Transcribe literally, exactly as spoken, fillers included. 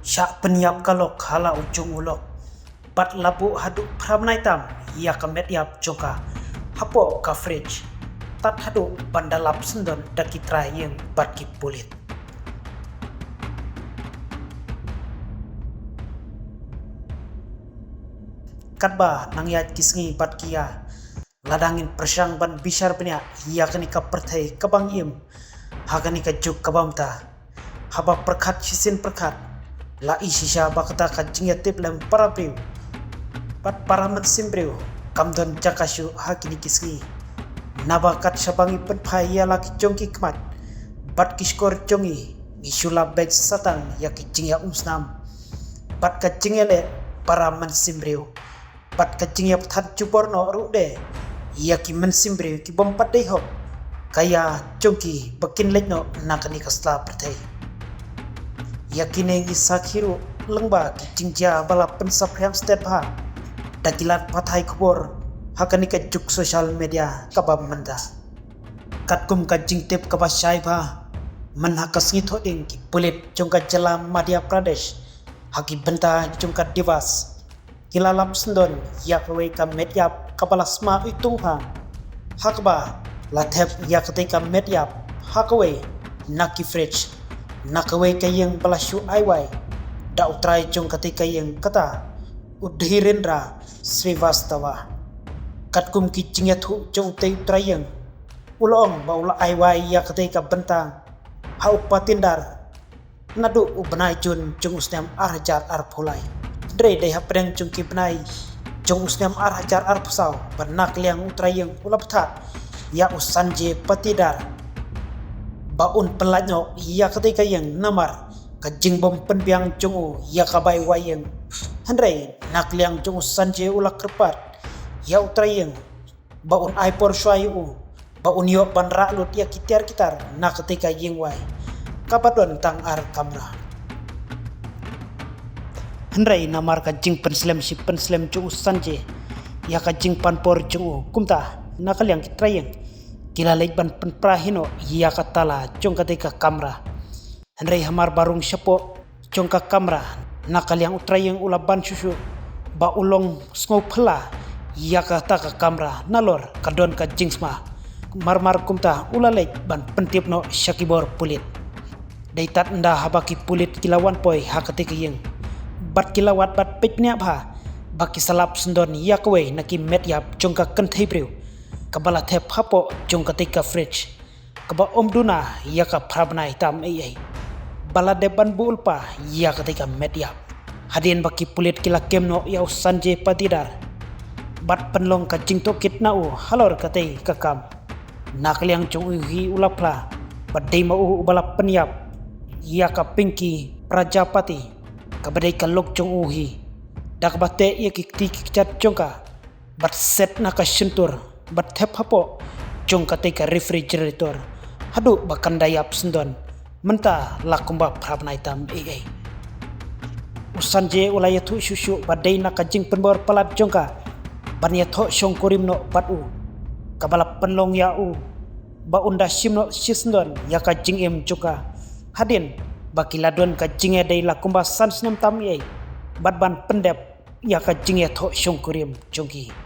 Shah pynïap ka lok ha la u jong u lok. Bad la buh haduh phra bnai tam ïa ka met ïap jong ka hapoh ka fridge. Tad haduh ban da lap syndon da ki trai ïing bad ki pulit. Katba nang ïaid ki sngi bad ki ïa, lada ngin pyrshang ban bishar bniah ïa kane ka pyrthei kaba ngi im ha kane ka juk kaba mynta, haba pyrkhat shisien pyrkhat, la i shisha ba kata ka jingïatiplem para briew bad para mynsiem briew kam don jaka shuh ha kine ki sngi. Naba kat shaba ngi pynphai ïa la ki jong ki khmat bad ki shkor jong ngi, ngi shu la beit satang ïa ki jingïaumsnam bad ka jingïaleh para mynsiem briew bad ka jingïapyrthat jubor noh ruh de ïa ki mynsiem briew ki bym pat dei hok ka ïa jong ki ba kin leit noh na kane ka sla pyrthei. Ïa kine ngi sakhi ruh lyngba ki jingjia ba la pynsaphriang stet bha da ki lad pathai khubor ha kane ka juk social media kaba mynta. Katkum ka jingtip kaba shai bha, mynha ka sngi Thohdieng ki pulit jong ka jylla Madhya Pradesh ha ki bynta jong ka Dewas, ki la lap syndon ïa kawei ka met ïap kaba la sma uitung bha, ha kaba la thep ïa katei ka met ïap ha kawei na ki fridge na kawei ka ïing ba la shu ai wai da u trai jong katei ka ïing, kata u Dhirendra Srivastava. Katkum ki jingïathuh jong utei u trai ïing, u la ong ba u la ai wai ïa katei ka bynta ha u patidar naduh u bnai Jun jong u snem ar hajar arphew lai. Hynrei dei hapdeng jong ki bnai jong u snem ar hajar arphew saw ba na ka liang u trai ïing u la bthah ïa u Sanjay Patidar ba un pynlait noh ïa katei ka ïing namar ka jingbym pynbiang jong u ïa ka bai wai ïing. Hynrei na ka liang jong u Sanjay u la kyrpad ïa u trai ïing ba un ai por shuwa ïa u ba un ïoh ban rah lut ïa ki tiar ki tar na katei ka ïing wai kaba don tang ar kamra. Hynrei namar ka jingpynslem shi pynslem jong u Sanjay ïa ka jingpan por jong u, kumta na ka liang ki trai ïing ki la leit ban pynpra hi noh ïa ka tala jong katei ka kamra. Hynrei hamar ba rung shapoh jong ka kamra, na ka liang u trai ïing u la ban shuh shuh ba u long sngewphylla ïa kata ka kamra nalor ka don ka jingsma. Mar mar kumta u la leit ban pyntip noh sha ki bor pulit. Dei tad ynda haba ki pulit ki la wan poi ha katei ka ïing bad ki la wad bad peit bniah bha ba ki sa lap syndon ïa kawei na ki met ïap jong ka kynthei briew kaba la thep hapoh jong katei ka fridge kaba ym duna ïa ka phra bnai tam ei ei ba la dep ban buh lypa ïa katei ka met ïap. Hadien ba ki pulit ki la kem noh ïa u Sanjay Patidar bad pynlong ka jingtohkit na u halor katei ka kam, na ka liang jong u hi u la phla ba dei ma u uba la pynïap ïa ka Pinky Prajapati kaba dei ka lok jong u hi da kaba teh ïa ki kti ki kjat jong ka bad set na ka shyntur bad thep hapoh jong katei ka refrigerator haduh ba kan da ïap syndon mynta la kumba phra bnai tam ei ei. U Sanjay u la ïathuh shuh shuh ba dei na ka jingpynbor palat jong ka ban ïathoh shongkurim noh bad u kaba la pynlong ïa u ba un da shim noh shisyndon ïa ka jingim jong ka hadien ba ki la don ka jingïadei la kumba san snem tam ei ei bad ban pyndep ïa ka jingïathoh shongkurim jong ki.